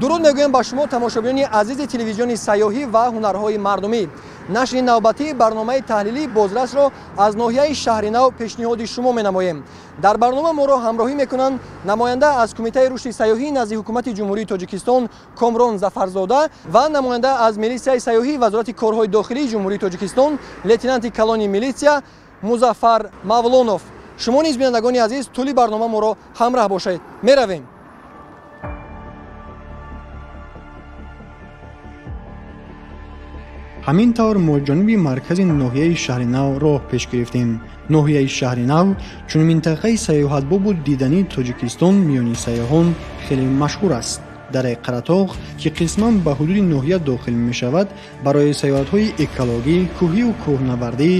Дуруд мегӯем ба шумо тамошобинони азизи телевизиони сайёҳӣ ва ҳунарҳои мардумӣ. Нашри навбатии барномаи таҳлилии бозрасро аз ноҳияи Шаҳринав пешниҳоди шумо менамоем. Дар барнома моро ҳамроҳӣ мекунанд намоянда аз Кумитаи рушди сайёҳӣ назди Ҳукумати Ҷумҳурии Тоҷикистон Комрон Зафарзода ва намоянда аз милитсияи сайёҳӣ Вазорати корҳои дохилии Ҷумҳурии Тоҷикистон лейтенанти калони милитсия Музаффар Мавлонов. Шумо низ бинандагони азиз тӯли барнома моро ҳамроҳ бошед. Меравем. Ҳамин тавр мо ҷониби маркази ноҳияи Шаҳринав роҳ пеш гирифтем. Ноҳияи Шаҳринав чун минтақаи сайёҳатбобу дидании Тоҷикистон миёни сайёҳон хеле машҳур аст. Дараи Қаратоғ, ки қисман ба ҳудуди ноҳия дохил мешавад, барои сайёҳатҳои экологӣ, кӯҳию кӯҳнавардӣ,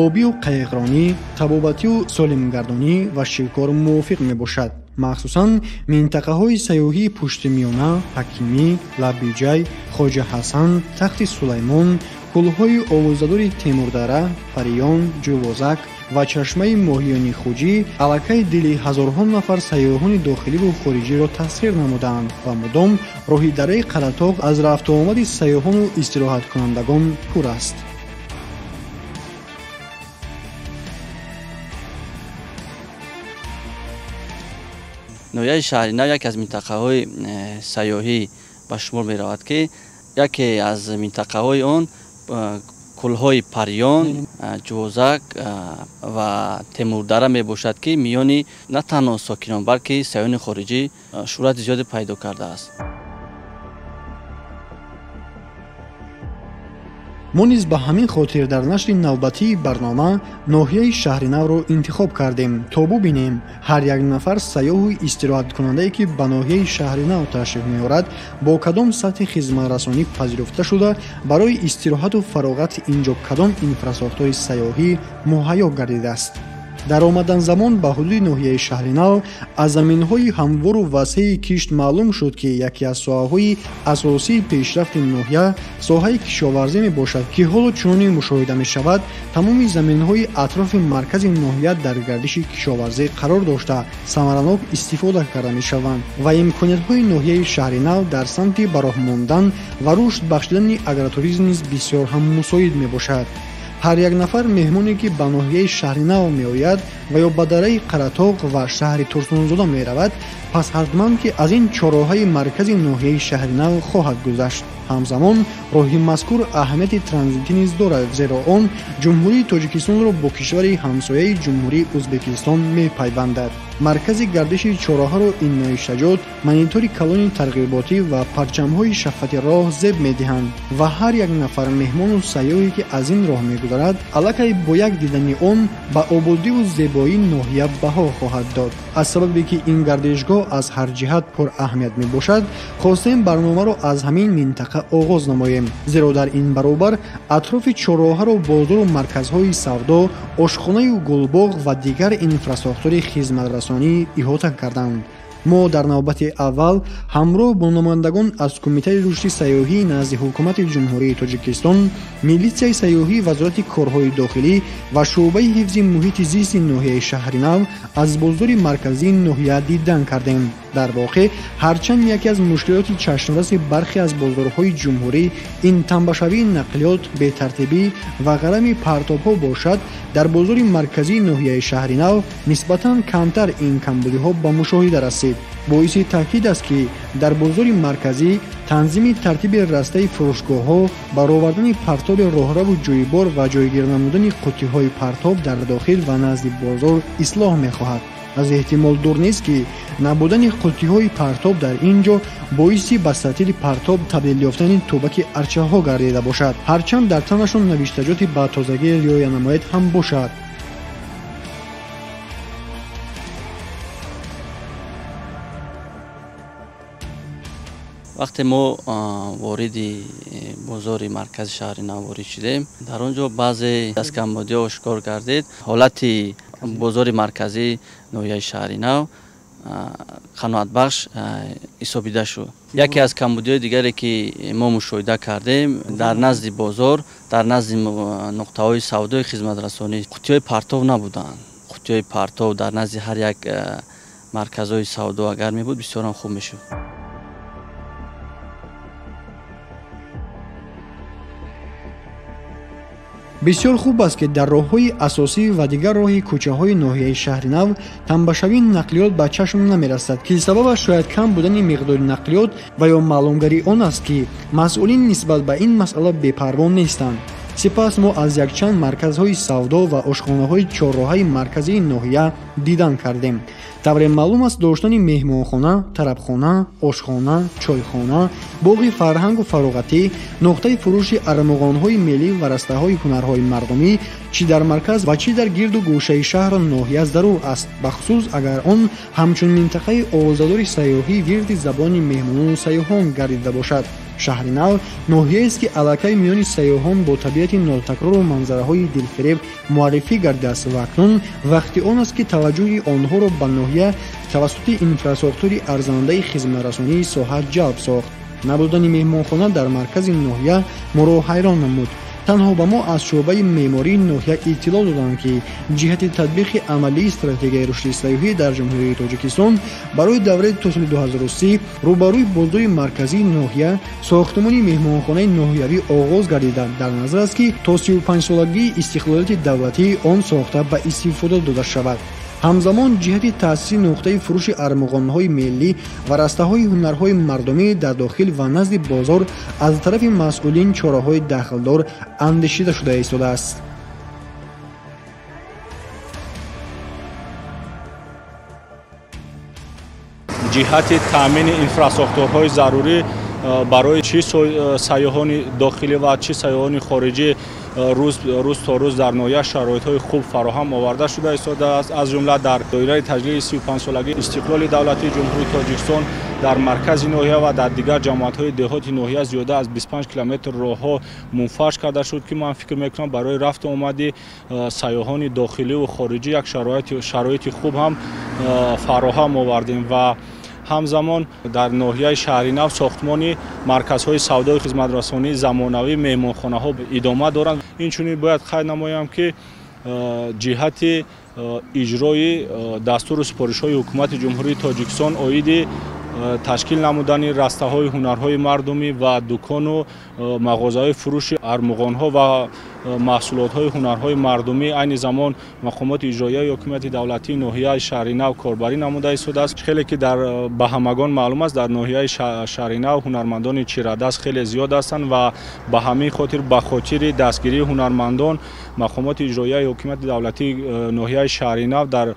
обию қайиқронӣ, табобатию солимгардонӣ ва шикор мувофиқ мебошад. Махсусан минтақаҳои сайёҳии Пуштимиёна, Ҳакимӣ, Лабиҷай, Хоҷа Ҳасан, Тахти Сулаймон, кӯлҳои овозадори Темурдара, Париён, Ҷувозак ва чашмаи моҳиёни Хуҷӣ аллакай дили ҳазорҳо нафар сайёҳони дохиливу хориҷиро тасхир намудаанд ва мудом роҳи дараи Қаратоғ аз рафтуомади сайёҳону истироҳаткунандагон пур аст. Ноҳияи Шаҳринав яке аз минтақаҳои сайёҳӣ ба шумор меравад, ки яке аз минтақаҳои он кӯлҳои Париён, Ҷувозак ва Темурдара мебошад, ки миёни на танҳо сокинон, балки сайёҳони хориҷӣ шӯҳрати зиёде пайдо кардааст. Мо низ ба ҳамин хотир дар нашри навбатии барнома ноҳияи Шаҳринавро интихоб кардем, то бубинем ҳар як нафар сайёҳу истироҳаткунандае, ки ба ноҳияи Шаҳринав ташриф меорад, бо кадом сатҳи хизматрасонӣ пазируфта шуда, барои истироҳату фароғати ин ҷо кадом инфрасохтори сайёҳӣ муҳайё гардидааст. Дар омадан замон ба ҳудуди ноҳияи Шаҳринав аз заминҳои ҳамвору васеи кишт маълум шуд, ки яке аз соҳаҳои асосии пешрафти ноҳия соҳаи кишоварзӣ мебошад, ки ҳоло чуноне мушоҳида мешавад, тамоми заминҳои атрофи маркази ноҳия дар гардиши кишоварзӣ қарор дошта, самаранок истифода карда мешаванд ва имкониятҳои ноҳияи Шаҳринав дар самти ба роҳ мондан ва рушд бахшидани агротуризм низ бисёр ҳам мусоид мебошад. Ҳар як нафар меҳмоне, ки ба ноҳияи Шаҳринав меояд ва ё ба дараи Қаратоғ ва шаҳри Турсунзода меравад, пас ҳатман ки аз ин чорроҳаи маркази ноҳияи Шаҳринав хоҳад гузашт. Ҳамзамон роҳи мазкур аҳамияти транзитӣ низ дорад, зеро он Ҷумҳурии Тоҷикистонро бо кишвари ҳамсояи Ҷумҳурии Ӯзбекистон мепайвандад. Маркази гардиши чорроҳаро ин навиштаҷот, монитори калони тарғиботӣ ва парчамҳои шафқати роҳ зеб медиҳанд ва ҳар як нафар меҳмону сайёҳе, ки аз ин роҳ мегузарад, аллакай бо як дидани он ба ободиву зебоии ноҳия баҳо хоҳад дод. Аз сабабе ки ин гардишгоҳ аз ҳар ҷиҳат пураҳамият мебошад, хостем барномаро аз ҳамин минтақа оғоз намоем, зеро дар ин баробар атрофи чорроҳаро бозору марказҳои савдо, ошхонаю гулбоғ ва дигар инфрасохтори хизматрасонӣ иҳота карданд. Мо дар навбати аввал ҳамроҳ бо намояндагон аз Кумитаи рушди сайёҳӣ назди Ҳукумати Ҷумҳурии Тоҷикистон, милитсияи сайёҳӣ Вазорати корҳои дохилӣ ва шӯъбаи ҳифзи муҳити зисти ноҳияи Шаҳринав аз бозори марказии ноҳия дидан кардем. Дар воқеъ, ҳарчанд яке аз мушкилоти чашмраси бархе аз бозорҳои ҷумҳурӣ ин танбашавии нақлиёт, бетартибӣ ва ғарами партобҳо бошад, дар бозори марказии ноҳияи Шаҳринав нисбатан камтар ин камбудиҳо ба мушоҳида расид. Боиси таъкид аст, ки дар бозори марказӣ танзими тартиби растаи фурӯшгоҳҳо, баровардани партоби роҳраву ҷӯйбор ва ҷойгир намудани қуттиҳои партоб дар дохил ва назди бозор ислоҳ мехоҳад. Аз эҳтимол дур нест, ки набудани қуттиҳои партоб дар ин ҷо боиси ба сатили партоб табдил ёфтани тӯбаки арчаҳо гардида бошад, ҳарчанд дар танашон навиштаҷоти ба тозагӣ риоя намояд ҳам бошад. Вақте мо вориди бозори маркази шаҳри Нав ворид шудем, дар он ҷо баъзе аз камбудиҳо ошкор гардид. Ҳолати бозори марказии ноҳияи Шаҳринав қаноатбахш ҳисобида шуд. Яке аз камбудиҳои дигаре, ки мо мушоҳида кардем, дар назди бозор, дар назди нуқтаҳои савдои хизматрасонӣ қуттиҳои партов набуданд. Қуттиҳои партов дар назди ҳар як марказҳои савдо агар мебуд, бисёрам хуб мешуд. Бисёр хуб аст, ки дар роҳҳои асосӣ ва дигар роҳи кӯчаҳои ноҳияи Шаҳринав тамбашавии нақлиёт ба чашм намерасад, ки сабабаш шояд кам будани миқдори нақлиёт ва ё маълумгарии он аст, ки масъулин нисбат ба ин масъала бепарво нестанд. Сипас мо аз якчанд марказҳои савдо ва ошхонаҳои чорроҳаи марказии ноҳия дидан кардем. Тавре маълум аст, доштани меҳмонхона, тарабхона, ошхона, чойхона, боғи фарҳангу фароғатӣ, нуқтаи фурӯши армуғонҳои миллӣ ва растаҳои ҳунарҳои мардумӣ чӣ дар марказ ва чӣ дар гирду гӯшаи шаҳру ноҳия зарур аст, бахусус агар он ҳамчун минтақаи овозадори сайёҳӣ вирди забони меҳмонону сайёҳон гардида бошад. Шаҳри Нав ноҳияест, ки аллакай миёни сайёҳон бо табиати нотакрору манзараҳои дилфиреб муаррифӣ гардидааст ва акнун вақти он аст, ки таваҷҷӯҳи онҳоро ба ноҳия тавассути инфрасохтори арзандаи хизматрасонии соҳа ҷалб сохт. Набудани меҳмонхона дар маркази ноҳия моро ҳайрон намуд. Танҳо ба мо аз шӯъбаи меъмории ноҳия иттилоъ доданд, ки ҷиҳати татбиқи амалии стратегияи рушди сайёҳӣ дар Ҷумҳурии Тоҷикистон барои давраи то соли 2030 рӯбарӯи бозори марказии ноҳия сохтмони меҳмонхонаи ноҳиявӣ оғоз гардида, дар назар аст, ки то 35-солагии истиқлолияти давлатӣ он сохта ба истифода дода шавад. Ҳамзамон ҷиҳати таъсиси нуқтаи фурӯши армуғонҳои миллӣ ва растаҳои ҳунарҳои мардумӣ дар дохил ва назди бозор аз тарафи масъулин чораҳои дахлдор андешида шуда истодааст. Ҷиҳати таъмини инфрасохторҳои зарурӣ барои чӣ сайёҳони дохилӣ ва чӣ сайёҳони хориҷӣ рӯз то рӯз дар ноҳия шароитҳои хуб фароҳам оварда шуда истодааст. Аз ҷумла дар доираи таҷлили 35-солагии истиқлоли давлатии Ҷумҳурии Тоҷикистон дар маркази ноҳия ва дар дигар ҷамоатҳои деҳоти ноҳия зиёда аз 25 километр роҳҳо мунфарш карда шуд, ки ман фикр мекунам барои рафту омади сайёҳони дохилӣ ва хориҷӣ як шароити хуб ҳам фароҳам овардем. Ва ҳамзамон дар ноҳияи Шаҳринав сохтмони марказҳои савдои хизматрасонии замонавӣ, меҳмонхонаҳо идома доранд. Инчунин бояд қайд намоям, ки ҷиҳати иҷрои дастуру супоришҳои Ҳукумати Ҷумҳурии Тоҷикистон оиди ташкил намудани растаҳои ҳунарҳои мардумӣ ва дукону мағозаҳои фурӯши армуғонҳо ва маҳсулотҳои ҳунарҳои мардумӣ айни замон мақомоти иҷроияи ҳокимияти давлатии ноҳияи Шаҳринав корбарӣ намуда истодааст. Хеле ки ба ҳамагон маълум аст, дар ноҳияи Шаҳринав ҳунармандони чирадаст хеле зиёд ҳастанд ва ба ҳамин хотир ба хотири дастгирии ҳунармандон мақомоти иҷроияи ҳокимияти давлатии ноҳияи Шаҳринав дар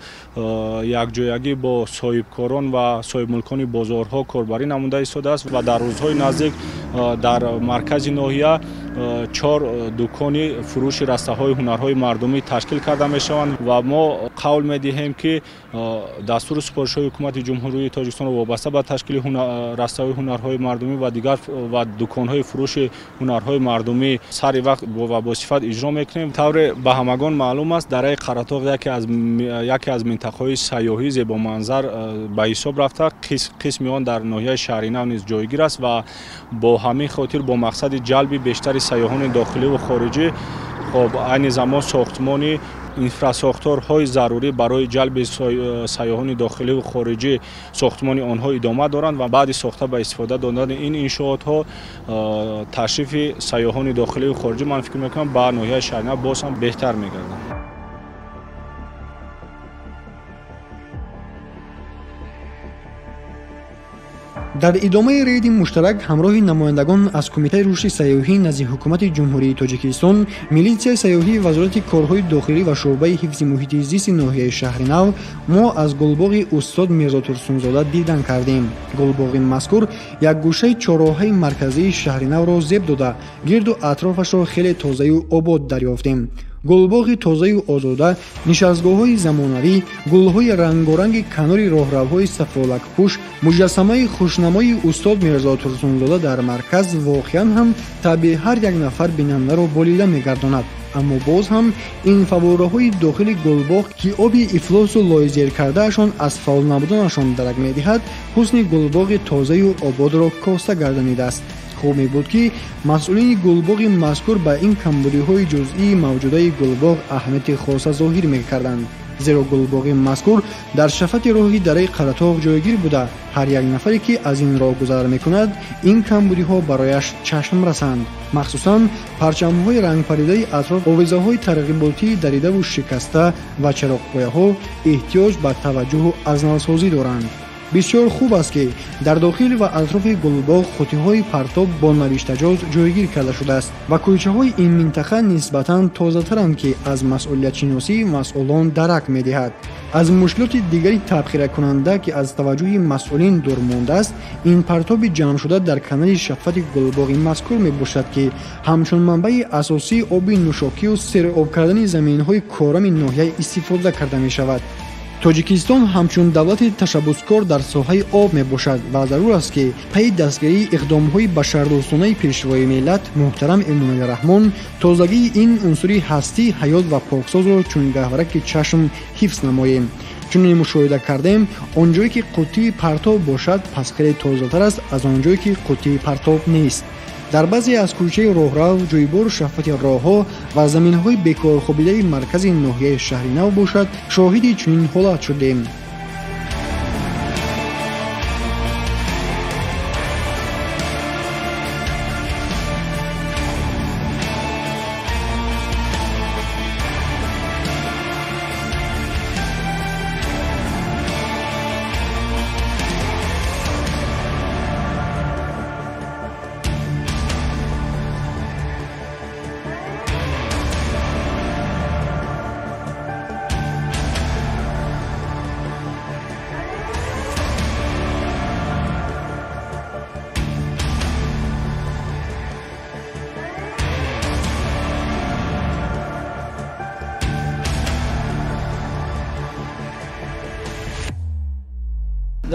якҷоягӣ бо соҳибкорон ва соҳибмулкони бозорҳо корбарӣ намуда истодааст ва дар рӯзҳои наздик дар маркази ноҳия 4 дукони фурӯши растаҳои ҳунарҳои мардумӣ ташкил карда мешаванд ва мо қавл медиҳем, ки дастуру супоришҳои Ҳукумати Ҷумҳурии Тоҷикистонро вобаста ба ташкили растаҳои ҳунарҳои мардумӣ ва дигар ва дуконҳои фурӯши ҳунарҳои мардумӣ сари вақт ва бо сифат иҷро мекунем. Тавре ба ҳамагон маълум аст, дараи Қаратоғ яке аз минтақаҳои сайёҳӣ зебоманзар ба ҳисоб рафта, қисми он дар ноҳияи Шаҳринав низ ҷойгир аст ва бо ҳамин хотир бо мақсади ҷалби бештари сайёҳони дохилӣ ва хориҷӣ хоб айни замон сохтмони инфрасохторҳои зарурӣ барои ҷалби сайёҳони дохилӣ ва хориҷӣ сохтмони онҳо идома доранд ва баъди сохта ба истифода додани ин иншоотҳо ташрифи сайёҳони дохилӣ ва хориҷӣ ман фикр мекунам ба ноҳияи Шаҳринав боз ҳам беҳтар мегардад. Дар идомаи рейди муштарак ҳамроҳи намояндагон аз Кумитаи рушди сайёҳӣ назди Ҳукумати Ҷумҳурии Тоҷикистон, милитсияи сайёҳӣ, Вазорати корҳои дохилӣ ва шӯъбаи ҳифзи муҳити зисти ноҳияи Шаҳринав мо аз гулбоғи устод Мирзо Турсунзода дидан кардем. Гулбоғи мазкур як гӯшаи чорроҳаи марказии Шаҳринавро зеб дода, гирду атрофашро хеле тозаю обод дарёфтем. Гулбоғи тозаю озода, нишастгоҳҳои замонавӣ, гулҳои рангоранги канори роҳравҳои сафолакпӯш, муҷассамаи хушнамои устод Мирзо Турсунзода дар марказ воқеан ҳам табъи ҳар як нафар бинандаро болида мегардонад. Аммо боз ҳам ин фаввораҳои дохили гулбоғ, ки оби ифлосу лойзеркардаашон аз фаъол набуданашон дарак медиҳад, ҳусни гулбоғи тозаю ободро коста гардонидааст. Хуб мебуд, ки масъулини гулбоғи мазкур ба ин камбудиҳои ҷузъии мавҷудаи гулбоғ аҳамияти хоса зоҳир мекарданд. Зеро гулбоғи мазкур дар шафати роҳи дараи Қаратоғ ҷойгир буда, ҳар як нафаре ки аз ин роҳ гузар мекунад, ин камбудиҳо барояш чашм расанд. Махсусан парчамҳои рангпаридаи атроф, овезаҳои тарғиботии даридаву шикаста ва чароғпояҳо эҳтиёҷ ба таваҷҷӯҳу азнавсозӣ доранд. Бисёр хуб аст, ки дар дохил ва атрофи гулбоғ қуттиҳои партоб бо навиштаҷот ҷойгир карда шудааст ва кӯчаҳои ин минтақа нисбатан тозатаранд, ки аз масъулиятшиносии масъулон дарак медиҳад. Аз мушкилоти дигари табхиракунанда, ки аз таваҷҷӯҳи масъулин дур мондааст, ин партоби ҷамъшуда дар канали шафати гулбоғи мазкур мебошад, ки ҳамчун манбаи асосии оби нӯшокию сероб кардани заминҳои корами ноҳия истифода карда мешавад. Тоҷикистон ҳамчун давлати ташаббускор дар соҳаи об мебошад ва зарур аст, ки пайи дастгирии иқдомҳои башардӯстонаи пешвои миллат муҳтарам Эмомалӣ Раҳмон тозагии ин унсури ҳастӣ, ҳаёт ва поксозро чун гаҳвараки чашм ҳифз намоем. Чунин мушоҳида кардем, он ҷое ки қуттии партоб бошад, пас хеле тозатар аст аз он ҷое ки қуттии партоб нест. Дар баъзе аз кӯчаи роҳрав, ҷӯйбору шафати роҳҳо ва заминҳои бекорхобидаи маркази ноҳияи Шаҳринав бошад, шоҳиди чунин ҳолат шудем.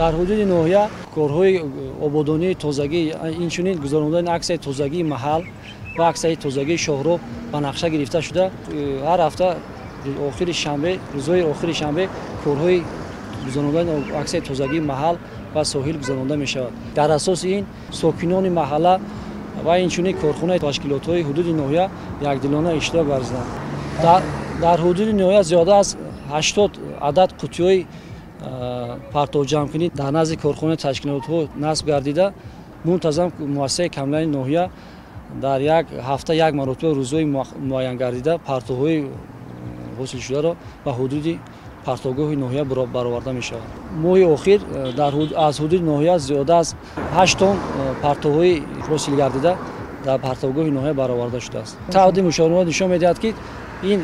Дар ҳудуди ноҳия корҳои ободонии тозагӣ, инчунин гузарондани аксияи тозагии маҳал ва аксияи тозагии шоҳроҳ ба нақша гирифта шуда, ҳар ҳафта охири шанбе, рӯзҳои охири шанбе корҳои гузарондани аксияи тозагии маҳал ва соҳил гузаронда мешавад. Дар асоси ин сокинони маҳалла ва инчунин корхонаи ташкилотҳои ҳудуди ноҳия якдилона иштирок варзиданд. Дар ҳудуди ноҳия зиёда аз 80 адад қуттиҳои партовҷамъкунӣ дар назди корхонаи ташкилотҳо насб гардида, мунтазам муассисаи коммуналии ноҳия дар як ҳафта як маротиба рӯзҳои муайян гардида партовҳои ҳосилшударо ба ҳудуди партовгоҳи ноҳия бароварда мешавад. Моҳи охир аз ҳудуди ноҳия зиёда аз 8 тонн партовҳои ҳосил гардида дар партовгоҳи ноҳия бароварда шудааст. Тавди мушоҳидаҳо нишон медиҳад, ки ин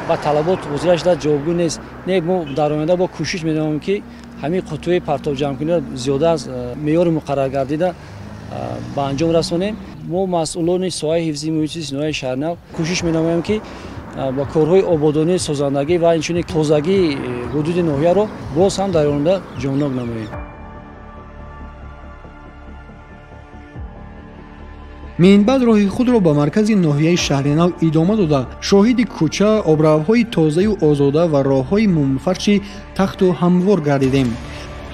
ба талабот ҳозира шуда ҷавобгӯ нест. Не, мо дар оянда бо кӯшиш менамоем, ки ҳамин қуттиҳои партовҷамъкуниро зиёда аз меъёри муқаррар гардида ба анҷом расонем. Мо масъулони соҳаи ҳифзи муҳити зисти ноҳияи Шаҳринав кӯшиш менамоем, ки ба корҳои ободонии созандагӣ ва инчунин тозагии ҳудуди ноҳияро боз ҳам дар оянда ҷоннок намоем. Минбаъд роҳи худро ба маркази ноҳияи Шаҳринав идома дода, шоҳиди кӯча, обравҳои тозаю озода ва роҳҳои мумфарши тахту ҳамвор гардидем.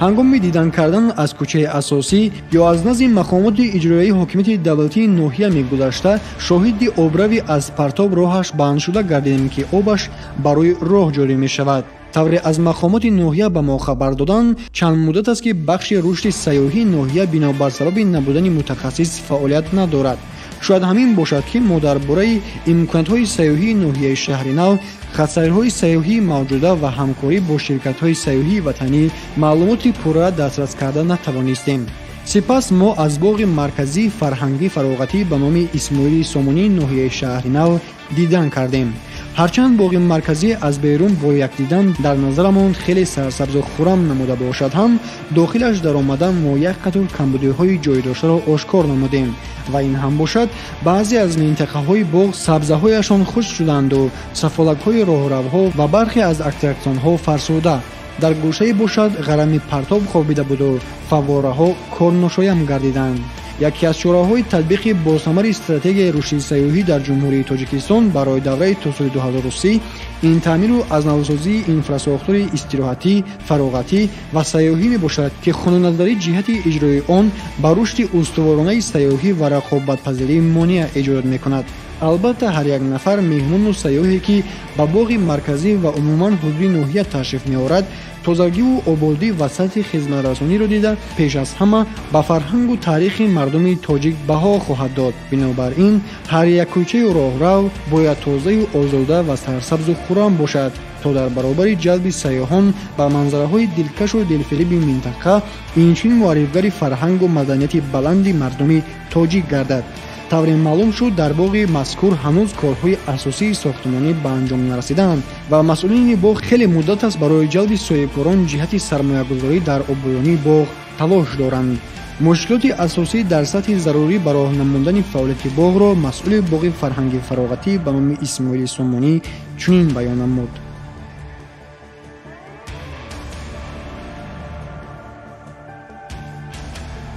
Ҳангоми дидан кардан аз кӯчаи асосӣ ё аз назди мақомоти иҷроияи ҳокимияти давлатии ноҳия мегузашта, шоҳиди обрави аз партоб роҳаш бандшуда гардидем, ки обаш барои роҳ ҷорӣ мешавад. Тавре аз мақомоти ноҳия ба мо хабар доданд, чанд муддат аст, ки бахши рушди сайёҳии ноҳия бинобар сабаби набудани мутахассис фаъолият надорад. Шояд ҳамин бошад, ки мо дар бораи имкониятҳои сайёҳии ноҳияи Шаҳринав, хатсайрҳои сайёҳии мавҷуда ва ҳамкорӣ бо ширкатҳои сайёҳии ватанӣ маълумоти пурра дастрас карда натавонистем. Сипас мо аз боғи марказии фарҳангӣ фароғатӣ ба номи Исмоили Сомонии ноҳияи Шаҳринав дидан кардем. Ҳарчанд боғи марказӣ аз берун бо як дидан дар назарамон хеле сарсабзу хуррам намуда бошад ҳам, дохилаш даромада мо як қатор камбудиҳои ҷойдоштаро ошкор намудем ва ин ҳам бошад баъзе аз минтақаҳои боғ сабзаҳояшон хушк шуданду сафолакҳои роҳравҳо ва бархе аз аттраксионҳо фарсуда. Дар гӯшае бошад ғарами партоб хобида буду фаввораҳо корношоям гардиданд. Яке аз чораҳои татбиқи босамари стратегияи рушди сайёҳӣ дар Ҷумҳурии Тоҷикистон барои давраи то соли 2030 ин таъмиру аз навсозии инфрасохтори истироҳатӣ, фароғатӣ ва сайёҳӣ мебошад, ки хунуназарӣ ҷиҳати иҷрои он ба рушди устуворонаи сайёҳӣ ва рақобатпазирӣ монеа эҷод мекунад. Албатта, ҳар як нафар меҳмону сайёҳе, ки ба боғи марказӣ ва умуман ҳудуди ноҳия ташриф меорад, тозагиву ободӣ ва сатҳи хизматрасониро дида, пеш аз ҳама ба фарҳангу таърихи мардуми тоҷик баҳо хоҳад дод. Бинобар ин, ҳар як кӯчаю роҳрав бояд тозаю озода ва сарсабзу хуррам бошад, то дар баробари ҷалби сайёҳон ба манзараҳои дилкашу дилфиреби минтақа инчунин муаррифгари фарҳангу маданияти баланди мардуми тоҷик гардад. Тавре маълум шуд, дар боғи мазкур ҳанӯз корҳои асосии сохтмонӣ ба анҷом нарасидаанд ва масъулини боғ хеле муддат аст барои ҷалби соҳибкорон ҷиҳати сармоягузорӣ дар ободонии боғ талош доранд. Мушкилоти асосӣ дар сатҳи зарурӣ ба роҳ намондани фаъолияти боғро масъули боғи фарҳанги фароғатӣ ба номи Исмоили Сомонӣ чунин баён намуд.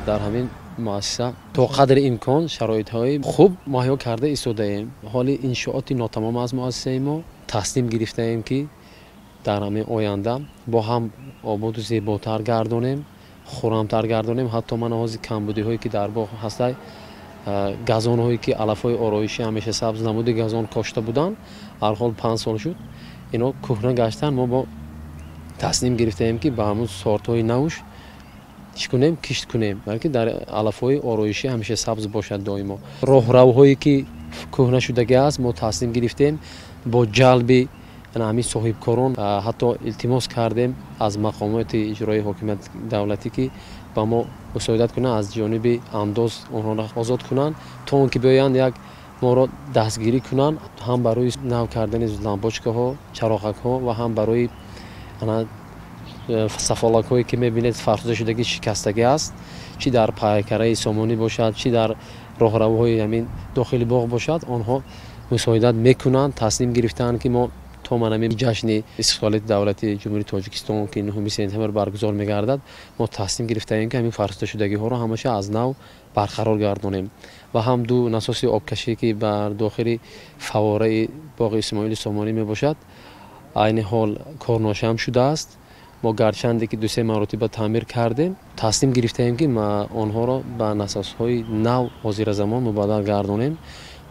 Дар ҳамин муассиса то қадри имкон шароитҳои хуб муҳайё карда истодаем. Ҳоли иншооти нотамом аз муассисаи мо таслим гирифтаем, ки дар ҳамин оянда бо ҳам ободу зеботар гардонем, хуррамтар гардонем. Ҳатто мана ҳозир камбудиҳое ки дар боғ ҳастай, газонҳое ки алафҳои ороишӣ ҳамеша сабз намуди газон кошта буданд, ҳарҳол 5 сол шуд, ино кӯҳна гаштанд. Мо бо таслим гирифтаем, ки ба ҳамун сортҳои навш чӣ кунем, кишт кунем, балки дар алафҳои ороишӣ ҳамеша сабз бошад доимо. Роҳравҳое ки кӯҳна шудагӣ аст, мо таслим гирифтем бо ҷалби ҳамин соҳибкорон. Ҳатто илтимос кардем аз мақомоти иҷроии ҳокимияти давлатӣ, ки ба мо мусоидат кунанд, аз ҷониби андоз онҳоро озод кунанд, то он ки биёянд як моро дастгирӣ кунанд, ҳам барои нав кардани лампочкаҳо, чароғакҳо ва ҳам барои сафолакҳое ки мебинед фарсудашудагӣ, шикастагӣ аст, чӣ дар пайкараи Сомонӣ бошад, чӣ дар роҳравҳои ҳамин дохили боғ бошад, онҳо мусоидат мекунанд. Таслим гирифтаанд, ки мо то манами ҷашни истиқлолияти давлати Ҷумҳурии Тоҷикистон, ки 9 сентябр баргузор мегардад, мо таслим гирифтаем, ки ҳамин фарсудашудагиҳоро ҳамаша аз нав барқарор гардонем. Ва ҳам ду насоси обкашӣ, ки бар дохили фавораи боғи Исмоили Сомонӣ мебошад, айни ҳол корношам шудааст. Мо гарчанде ки 2-3 маротиба таъмир кардем, таслим гирифтаем, ки онҳоро ба насосҳои нав ҳозиразамон мубаддал гардонем,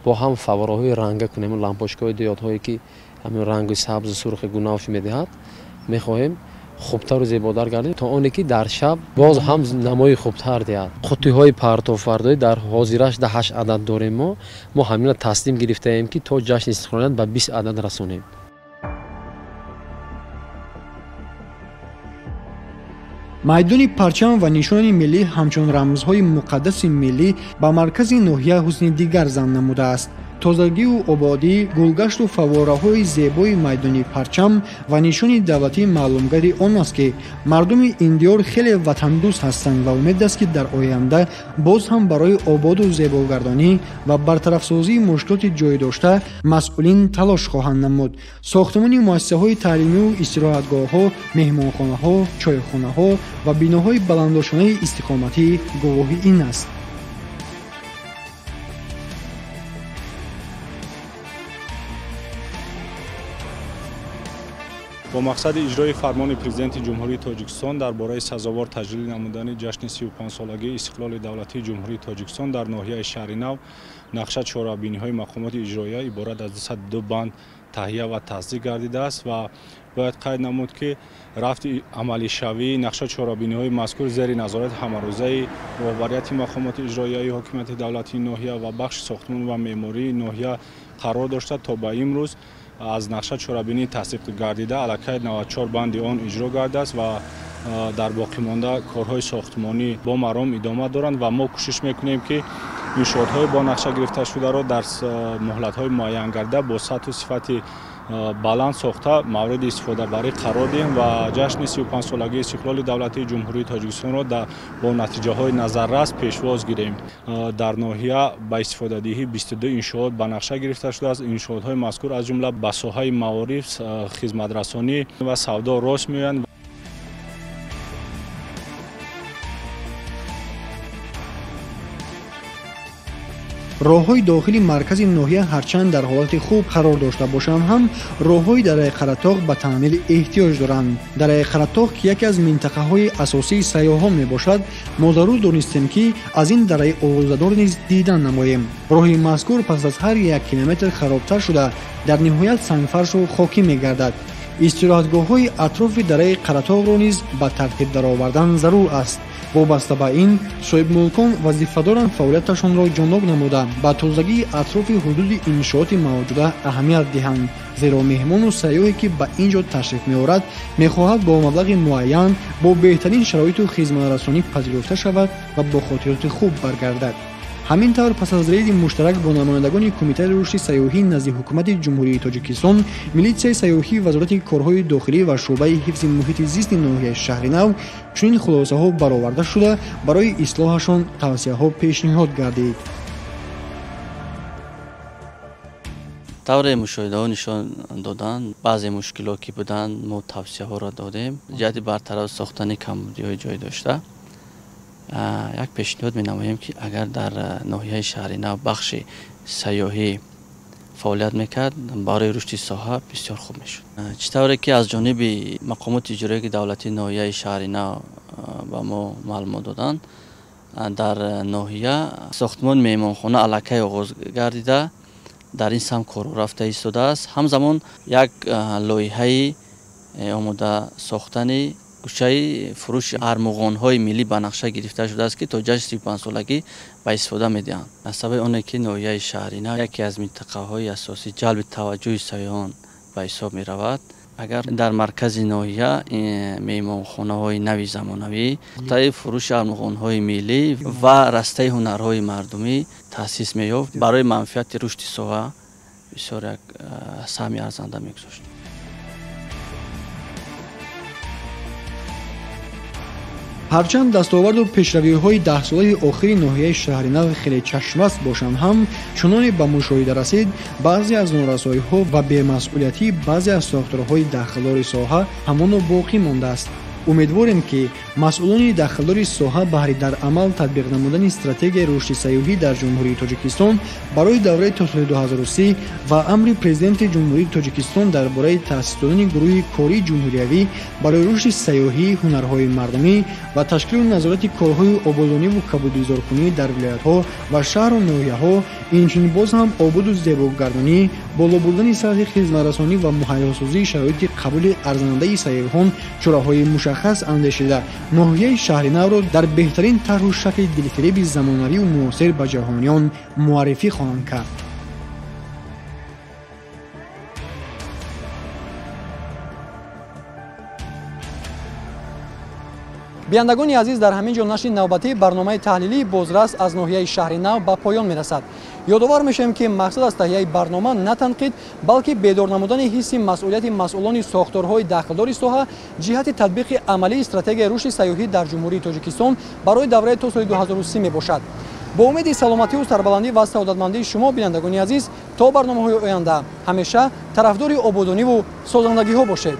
бо ҳам фавораҳои ранга кунем, лампочкаҳои диодҳое ки ҳамин ранги сабзу сурхи гунавш медиҳад, мехоҳем хубтару зеботар гардем, то оне ки дар шаб боз ҳам намои хубтар диҳад. Қуттиҳои партовфардоӣ дар ҳозираш 8 адад дорем. Мо ҳаминро таслим гирифтаем, ки то ҷашни истиқлолият ба 20 адад расонем. Майдони парчам ва нишони миллӣ ҳамчун рамзҳои муқаддаси миллӣ ба маркази ноҳия ҳусни дигар зам намудааст. Тозагиву ободӣ, гулгашту фаввораҳои зебои майдони парчам ва нишони давлатӣ маълумгари он аст, ки мардуми ин диёр хеле ватандӯст ҳастанд ва умед аст, ки дар оянда боз ҳам барои ободу зебогардонӣ ва бартарафсозии мушкилоти ҷой дошта масъулин талош хоҳанд намуд. Сохтмони муассисаҳои таълимию истироҳатгоҳҳо, меҳмонхонаҳо, чойхонаҳо ва биноҳои баландошонаи истиқоматӣ гувоҳи ин аст. Бо мақсади иҷрои фармони Президенти Ҷумҳурии Тоҷикистон дар бораи сазовор таҷлил намудани ҷашни 35-солагии истиқлоли давлатии Ҷумҳурии Тоҷикистон дар ноҳияи Шаҳринав нақша чорабиниҳои мақомоти иҷроия иборат аз 202 банд таҳия ва тасдиқ гардидааст ва бояд қайд намуд, ки рафти амалишавии нақша чорабиниҳои мазкур зери назорати ҳамарӯзаи роҳбарияти мақомоти иҷроияи ҳокимияти давлатии ноҳия ва бахши сохтмон ва меъмории ноҳия қарор дошта, то ба имрӯз аз нақша чорабинӣ тасдиқ гардида аллакай 94 банди он иҷро гардааст ва дар боқимонда корҳои сохтмонӣ бо маром идома доранд ва мо кӯшиш мекунем, ки иншоотҳои бо нақша гирифташударо дар муҳлатҳои муайян гарда бо сатҳу сифати баланд сохта мавриди истифодабарӣ қарор диҳем ва ҷашни 35-солагии истиқлоли давлатии Ҷумҳурии Тоҷикистонро бо натиҷаҳои назаррас пешвоз гирем. Дар ноҳия ба истифодадиҳӣ 22 иншоот ба нақша гирифта шудааст. Иншоотҳои мазкур аз ҷумла ба соҳаи маориф, хизматрасонӣ ва савдо рост меоянд. Роҳҳои дохили маркази ноҳия ҳарчанд дар ҳолати хуб қарор дошта бошанд ҳам, роҳҳои дараи Қаратоғ ба таъмир эҳтиёҷ доранд. Дараи Қаратоғ, ки яке аз минтақаҳои асосии сайёҳон мебошад, мо зарур донистем, ки аз ин дараи овозадор низ дидан намоем. Роҳи мазкур пас аз ҳар як километр харобтар шуда, дар ниҳоят сангфаршу хокӣ мегардад. Истироҳатгоҳҳои атрофи дараи Қаратоғро низ ба тартиб даровардан зарур аст. Вобаста ба ин, соҳибмулкон вазифадоранд фаъолияташонро ҷоннок намуда, ба тозагии атрофи ҳудуди иншооти мавҷуда аҳамият диҳанд, зеро меҳмону сайёҳе, ки ба ин ҷо ташриф меорад, мехоҳад бо маблағи муайян бо беҳтарин шароиту хизматрасонӣ пазируфта шавад ва бо хотироти хуб баргардад. Ҳамин тавр, пас аз рейди муштарак бо намояндагони Кумитаи рушди сайёҳӣ назди Ҳукумати Ҷумҳурии Тоҷикистон, милитсияи сайёҳӣ, Вазорати корҳои дохилӣ ва шӯъбаи ҳифзи муҳити зисти ноҳияи Шаҳринав чунин хулосаҳо бароварда шуда, барои ислоҳашон тавсияҳо пешниҳод гардид. Тавре мушоҳидаҳо нишон доданд, баъзе мушкилот ки буданд, мо тавсияҳоро додем ҷиҳати бартараф сохтани камбудиҳои ҷой дошта. Як пешниҳод менамоем, ки агар дар ноҳияи Шаҳринав бахши сайёҳӣ фаъолият мекард, барои рушди соҳа бисёр хуб мешуд. Чӣ тавре ки аз ҷониби мақомоти иҷроияи давлатии ноҳияи Шаҳринав ба мо маълумот доданд, дар ноҳия сохтмони меҳмонхона аллакай оғоз гардида, дар ин самт корҳо рафта истодааст. Ҳамзамон як лоиҳаи омода сохтани гӯшаи фурӯши армуғонҳои миллӣ ба нақша гирифта шудааст, ки то ҷашни 35-солагӣ ба истифода медиҳанд. Аз сабаби оне ки ноҳияи Шаҳринав яке аз минтақаҳои асосии ҷалби таваҷҷӯҳи сайёҳон ба ҳисоб меравад, агар дар маркази ноҳия меҳмонхонаҳои нави замонавӣ, нуқтаи фурӯши армуғонҳои миллӣ ва растаи ҳунарҳои мардумӣ таъсис меёфт, барои манфиати рушди соҳа бисёр як саҳми арзанда мегузошт. Ҳарчанд дастоварду пешравиҳои даҳсолаи охири ноҳияи Шаҳринав хеле чашмрас бошанд ҳам, чуноне ба мушоҳида расид, баъзе аз норасоиҳо ва бемасъулиятии баъзе аз сохторҳои дахлдори соҳа ҳамоно боқӣ мондааст. Умедворем, ки масъулони дахлдори соҳа баҳри дар амал татбиқ намудани стратегияи рушди сайёҳӣ дар Ҷумҳурии Тоҷикистон барои давраи то соли 2030 ва амри Президенти Ҷумҳурии Тоҷикистон дар бораи таъсис додани гурӯҳи кории ҷумҳуриявӣ барои рушди сайёҳӣ, ҳунарҳои мардумӣ ва ташкилу назорати корҳои ободониву кабудизоркунӣ дар вилоятҳо ва шаҳру ноҳияҳо, инчунин боз ҳам ободу зебогардонӣ, боло бурдани сатҳи хизматрасонӣ ва муҳайёсозии шароити қабули арзандаи сайёҳон чораҳои мушаххас андешида, ноҳияи Шаҳринавро дар беҳтарин тарҳу шакли дилфиреби замонавию муосир ба ҷаҳониён муаррифӣ хоҳанд кард. Бинандагони азиз, дар ҳамин ҷо нашри навбатии барномаи таҳлилии бозрас аз ноҳияи Шаҳринав ба поён мерасад. Ёдовар мешавем, ки мақсад аз таҳияи барнома на танқид, балки бедор намудани ҳисси масъулияти масъулони сохторҳои дахлдори соҳа ҷиҳати татбиқи амалии стратегияи рушди сайёҳӣ дар Ҷумҳурии Тоҷикистон барои давраи то соли 2030 мебошад. Бо умеди саломатию сарбаландӣ ва саодатмандии шумо, бинандагони азиз, то барномаҳои оянда ҳамеша тарафдори ободониву созандагиҳо бошед.